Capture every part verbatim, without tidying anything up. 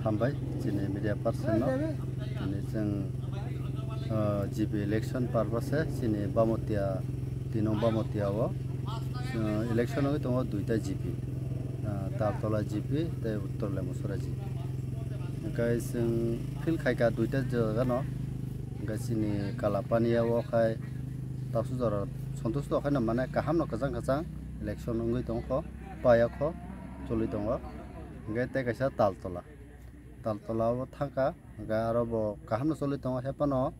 Hambai chini media person no. Tini chwng, ah, G P election purpose chini Bamotia, tino Bamotia o, ah, election wngwi tongo duita G P, ah, Taltola G P tei Uttor Lemosora G P. Hwnkhe chwng field khaika duita jaga no, hwnkhe chini Kalapania o khai tabuk jora sontusto khai no mane kaham no kwchang kwchang election wngwi tongkho, payakho, choli tongo. Hwnkhe tei kaisa Taltola. Taltola o thangkha, hwnkhe aro bo kaham no choli tongo, hephano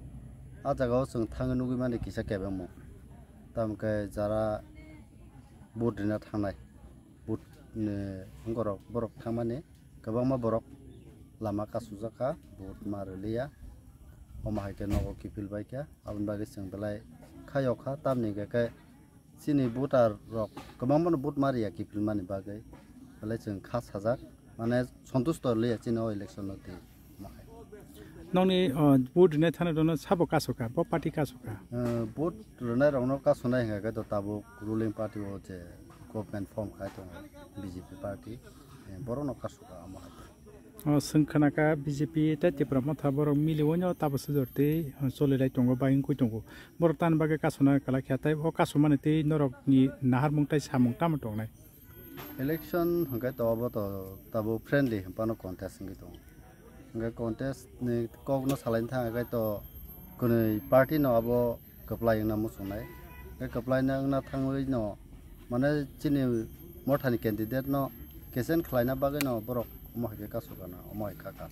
ah jaga o chwng thangwi nugwi mani kisa kebengmung. Tamo khe jara vote rina thangnai, vote ni borok, borok thangmani kwbangma borok lama kasujak kha, vote ma rwliya. Omo hai khe nogo kiphil bai kha, aboni bagwi chwng belai khaiyok kha, tamni hwnkhe khe chini voter rok kwbangma no vote ma riya kiphilmani bagwi, belai chwng kha sajak, mane sontusto liya chini o election no twi. Nokni, uh, vote rwnai thani rokno sabo kasu kha, bo party kasu kha? Uh, vote rwnai rokno kasunai hwnkha khe to tabuk ruling party o je government form khai tongo B J P party, eh, borokno kasu kha omo hai. O, chwng khna kha B J P tei Tipra Motha borok miliui no tabuk sujor twi, uh, choli lai tongo, bai wngwi tongo. Borok tamni bagwi kasuna kwlai kha, tei o kasumani twi norokni naharmung tei samung tamo tongnai? Election hwnkhe to obo to tabuk friendly hinphano contest wngwi tongo. Hwnkhe contest ni kokno salaina thang khe to kwnwi party no abo kwplai wngna muchungnai. Hwnkhe kwplai no wngna thangwi no mane chini mothani candidate no cancel khlaina bagwi no borok omo hai khe kasugana, omo hai kha kha.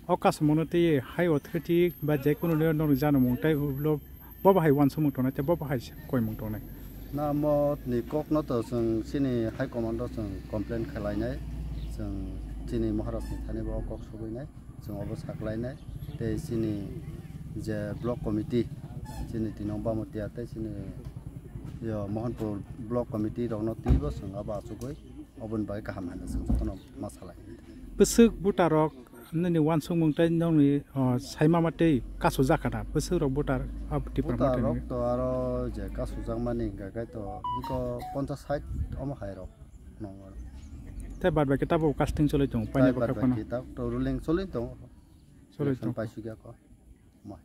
O kasumungno tei high authority ba je kunu le norok janamung tei ulo bo bahai uansukmung tongnai tei bo bahai koimung tongnai. Na mo ni kokno to chwng chini high command o chwng complain khlainai, chwng chini Maharaj ni thani bo kok subuinai, chwng obo saklainai tei chini je block committee chini tino Bamotia tei chini yo Mohanpur block committee rokno twibo chwng abo achugwi oboni bagwi kaham hwnwi chwng jotono ma salai. Bwswk voter rok nini uansukmung tei nokni, o, saimama tei kasujak kana bwswk rok voter abo Tipra Voter Motha rok ni? To aro je kasujakmani hwnkha khe to iko ponchas sait omo hai rok nongo. Tei bad bai khe tabuk casting choli tongo, paina Tei bwkha bad bai phano. Khe tabuk to ruling choli tongo. Choli Election tongo. Paisukya ko. Mo.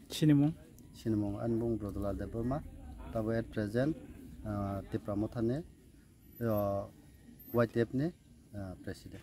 Sinimung? Sinimung ani bung Brodolal Debbarma, tabuk at present, ah, Tipra Motha ni, ah, Y T F ni, ah, president.